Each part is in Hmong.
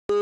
Ua,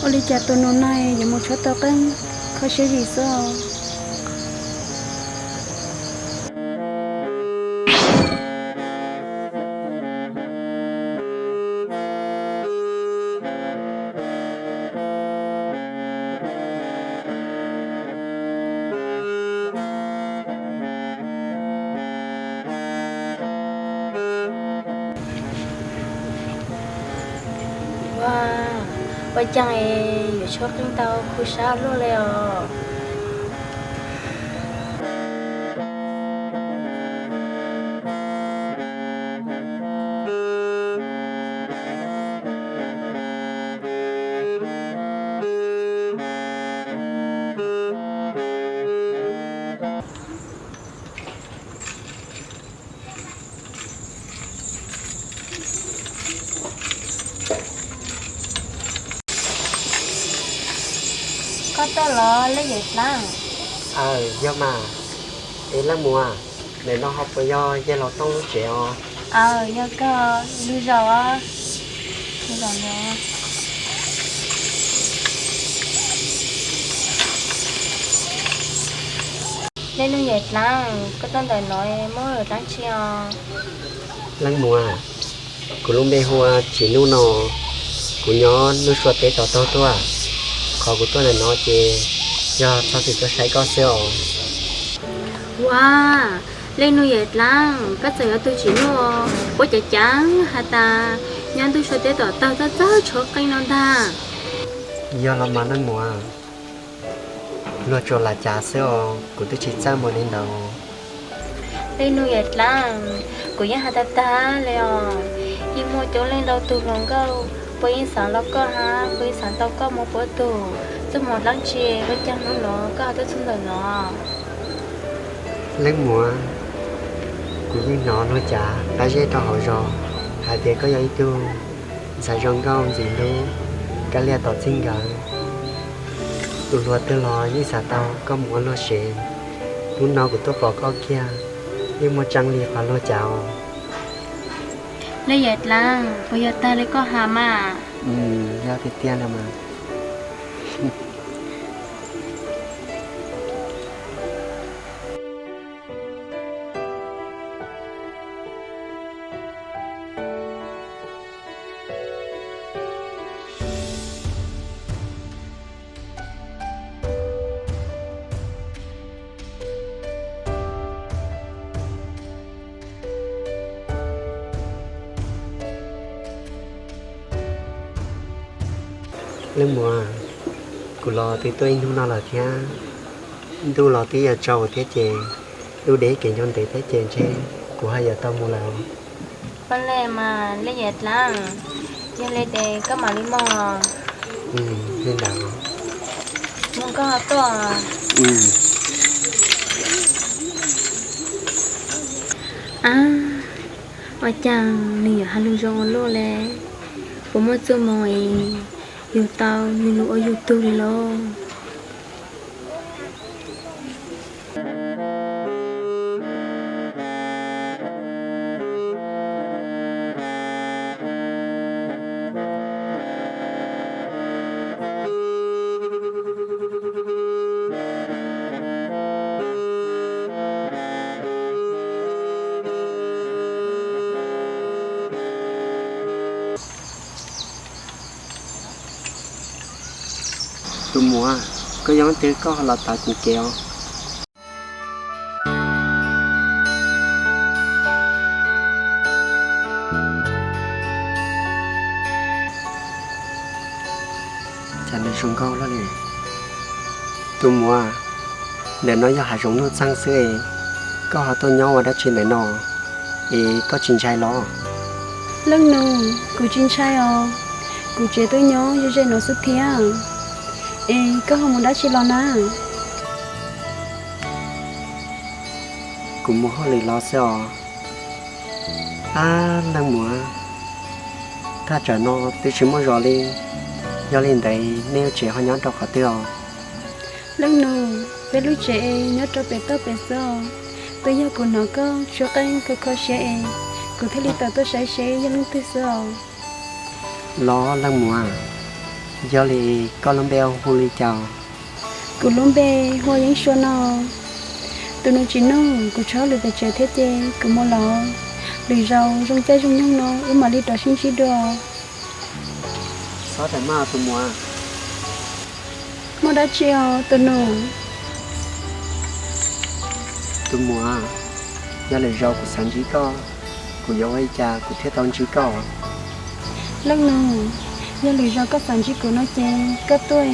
ua li cas tus nus no yuav mus tshuab tau qeej kho siab zim xwb os. Ua, ua cas yuav tshuab qeej tau kho siab luaj li os. Koj tuaj los leej yawm dlaab? Aw, yog mas. Es leej muam, ntawm no ho puas yog yawg laus Tooj lub tsev os? Aw, yog kawg, lug zaum os. Lug zaum os. Leej nus yawm dlaab, koj tuaj ntawm no muaj dlaab tsi os? Leej muam, kuv lub npe hu ua Tsim Nuj no, kuv nyob Nuj Sua teb tom taug tuaj. Qhov kuv tuaj ntawm no ces yog txog twg tuaj saib koj xwb os. Ua, leej nus yawm dlaab, koj txawm yog tug Tsim Nuj os, puab cav cav has tas nyob Nuj Sua teb tom taug txawj txawj tshuab qeej no ntag. Yog los mas leej muam, luag tsuas lam cav xwb os, kuv twb tsis txawj mus li ntawd. Leej nus yawm dlaab, kuv yeej has tag tag li os, yeej muaj coob leej ntau tug hluas nkauj puab yeej xaav los koj hab, puab yeej xaav tau koj moog puab tug. Txuj moog dlaab tsi ua caag nub nuav koj ho tuaj txug ntawm no? Leej muam, kuv yeej hnov luag cav qab zej rau hauv zos hais tias koj yog ib tug ntxhais zoo nkauj ntxim hlub, kab lias tom txij nkawm. Tus hluas twg los yeej xav tau koj mus ua luag sev. Hnub no kuv tuaj pom koj kiag, yeej muaj tsaa li qhov luag cav os. Leej yawm dlaab, puas yog tag li koj has mas? Yog tiag tiag no mas. Leej muam, kuv los twb tuaj ib hnub no lawm thiab, ntuj los twb yuav tsaus thiab ces, ntuj deb kev ncau ntev thiab ces ntshe kuv ho yuav tau mus lawm. Ua li mas leej yawm dlaab, yog li ces koj mam li moog. Li ntawd, moog koj ho tuaj. Ab, ua caag nws yuav has lug zoo ua luaj li, puas muaj txuj moog es yug tau nws lug ua yug tug li lauj? Tus muam, koj yog leej twg koj ho los tav kuv kev os? Cas nws zoo nkauj lawm li. Tus muam, ntawm no yog hav zoov nuj txeeg xwb, koj ho tuaj nyob ua dab tsi ntawm no, es koj tsis ntshai los? Leej nus, kuv tsis ntshai os, kuv tseem tuaj nyob ze ze no xwb thiab. Es koj ho mus dab tsi los na? Kuv mus hauj lwm los xwb os. Ab leej muam, thaj tsam no twb tsis muaj zos li, yog li ntawd nej lub tsev ho nyob rau qhov twg os? Leej nus, peb lub tsev nyob rau pem toj pem xwb os. Twb yog kuv hnov koj tshuab qeej kho kho siab es kuv thiaj li tau tuaj saib seb yog leej twg xwb os. Los leej muam, yog li koj lub npe hu li cas? Kuv lub npe hu ua Yeeb Sua no. Tus nus Tsim Nuj, kuv tshuav hauj lwm pem tsev thiab ces kuv mus lawm. Lwm zaus zoo caij zoo nyoog no wb mam li rov sib ntsib dua. Xob daim maj tus muam. Muaj dab tsi os tus nus? Tus muam, yog lwm zaus kuv xav ntsib koj, kuv yuav ua li cas kuv thiaj tau ntsib koj? Leej nus, yog lwm zaus koj xav ntsib kuv no ces koj tuaj,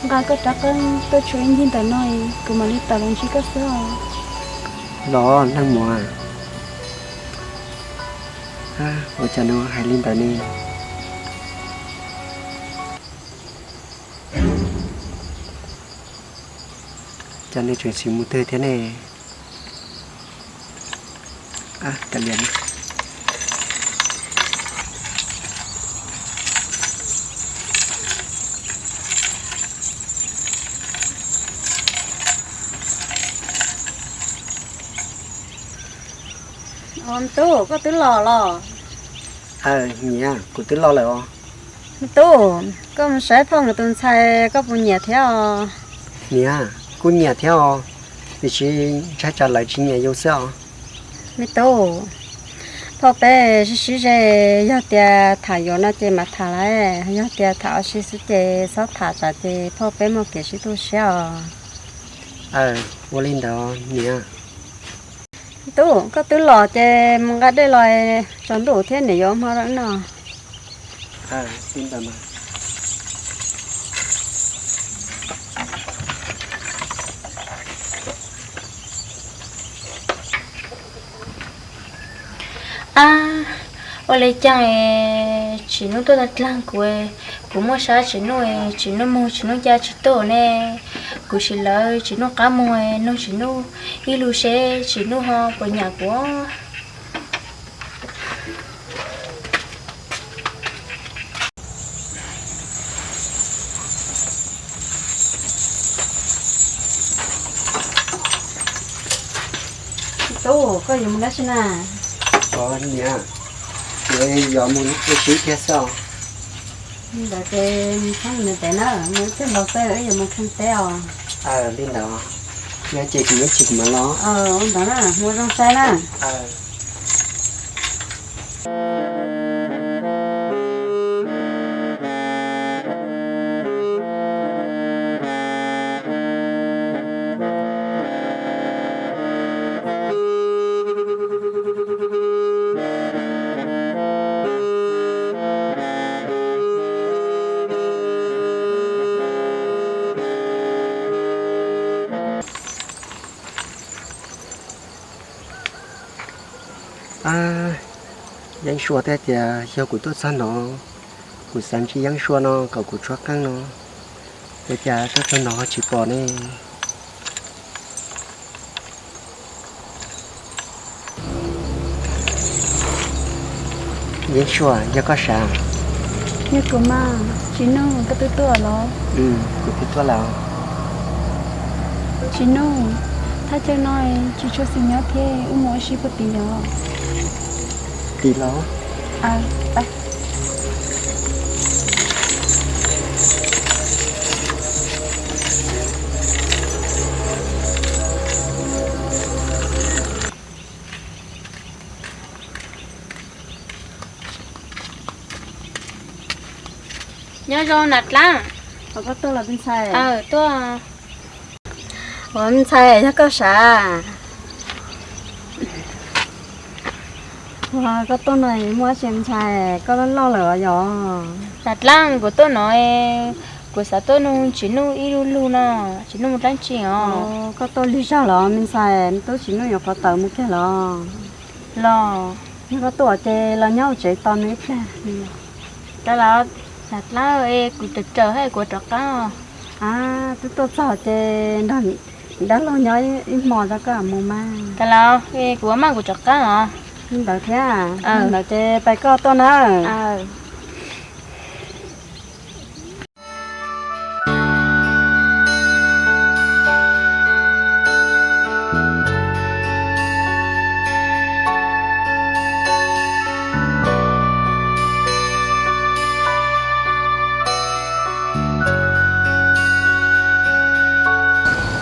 nqa koj rab qeej tuaj tshuab ib ncig ntawm no, kuv mam li tawm los ntsib koj xwb os. Los leej muam. Ua cas nws hais li ntawd ne? Cas nws tseem tsis mus twg thiab ne? Tub, koj twb los los? Niam, kuv twb los lawm os. Me tub, koj mus saib phauj nkawd tus ntxhais koj puas nyiam thiab os? Niam, kuj nyiam thiab os, tiam sis ntshai tsam lawv tsis nyiam yus xwb os. Me tub, phauj peb sib sib ze, yog tias tham yuav no ces mam tham lawm, yog tias tham ua si xwb ces txhob tham tsam ces phauj peb muaj kev sib tu siab os. Aw, ua li ntawd niam. Tub, koj twb los ces mus nqa dej los, tsaus ntuj thiab niam yuav hmo no. Ab, ua li cas Tsim Nuj tuaj tag dlaag kuv, kuv muaj sab Tsim Nuj, Tsim Nuj moog Tsim Nuj ca tsis tuaj ne. Kuv sim lawv Tsim Nuj qab moog, noog Tsim Nuj ib lug seb Tsim Nuj ho puas nyiam kuv. Tub, koj yuav mus dab tsi na? Niam, kuv yuav mus ua si ib pliag xwb os. Ntawd ces mus txhob mus ntev na, mus ib pliag los xwb wb yuav mus kheej teb os. Li ntawd, yog ces kuv yuav tsis kuv mam los. Ua ntawd na, mus zoo sai na. Ab, Yeeb Sua thiaj tias yog kuv tuaj txog no, kuv xav ntsib Yeeb Sua no kom kuv tshuab qeej no, ua cas tuaj txog no tsis pom ne? Yeeb Sua, yog koj sav? Yog kuv mas, Tsim Nuj, koj twb tuaj los? Kuv twb tuaj lawm. Tsim Nuj, thaj chaw no tsis tshua xis nyob thiab, wb mus ua si puag tim yom? Tim los. Nyob zoo na dlaab. Koj tuaj los me ntxhais? Ua me ntxhais, yog koj sav? Ua koj tuaj no muaj dab tsi me ntxhais, koj loj loj lawm os yog? Xav dlaab kuv tuaj no, kuv xav tuaj nug Tsim Nuj ib lu lug no, Tsim Nuj mus dlaab tsi os? Koj tuaj lig zog los me ntxhais, tub Tsim Nuj yuav qhov tawm mus kiag los? Los, yog koj tuaj ces los nyob hauv tsev tos nws ib pliag. Tab lawm, xav dlaab, kuv raws raws hab kuv rov qaab os. Twb tuaj txog ces nrog dab laug nyob ib hmo tso koj mam mus mas. Tab lawm, kuv ua maj kuv rov qaab os. Li ntawd thiab, li ntawd ces pais koj tuaj nawb.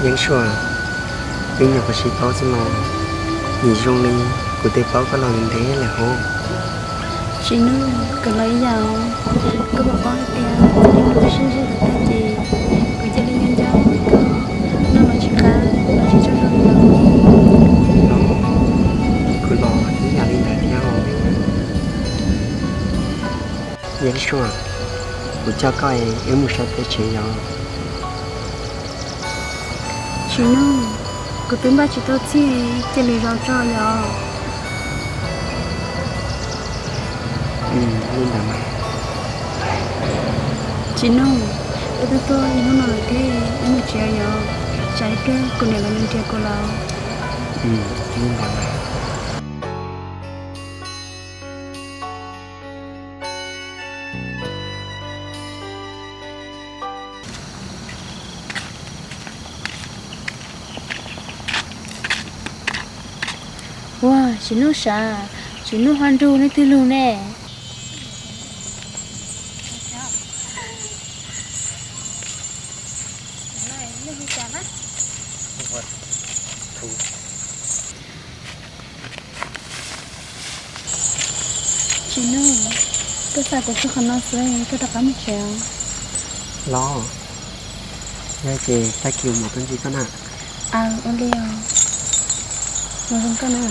Yeeb Suam, wb nyuam qhuav sib paub xwb los, nim zoo li kuv twb paub koj los ntev lawm hov. Tsim Nuj, kuv los ib yam os. Koj puas paub hais tias txij li hnub wb sib ntsib tag ces kuv cia li nco nco koj, noj los tsis qab, los tsis tsaug zog li los. Los, kuv los ib yam li ntawd thiab os. Yeeb Suam, kuv coj koj es wb mus saib peb tsev yom. Tsim Nuj, kuv twb npaj tsis tau txhij cia lwm zaus tso yom. Li ntawd mas. Tsim Nuj, wb twb tuaj ib hnub no lawm thiab, wb mus tsev yom, tsam ib pliag kuv niam los nws nrhiav kuv lawm. Li ntawd mas. Ua, Tsim Nuj sav, Tsim Nuj ho nrug leej twg lug ne? Tsim Nuj, koj xa kuv txog qhov no xwb, koj rov qab mus tsev os. Los, yog ces tag kis mus tuaj ntsib koj na. Aws, ua li os. Mus zoo koj na.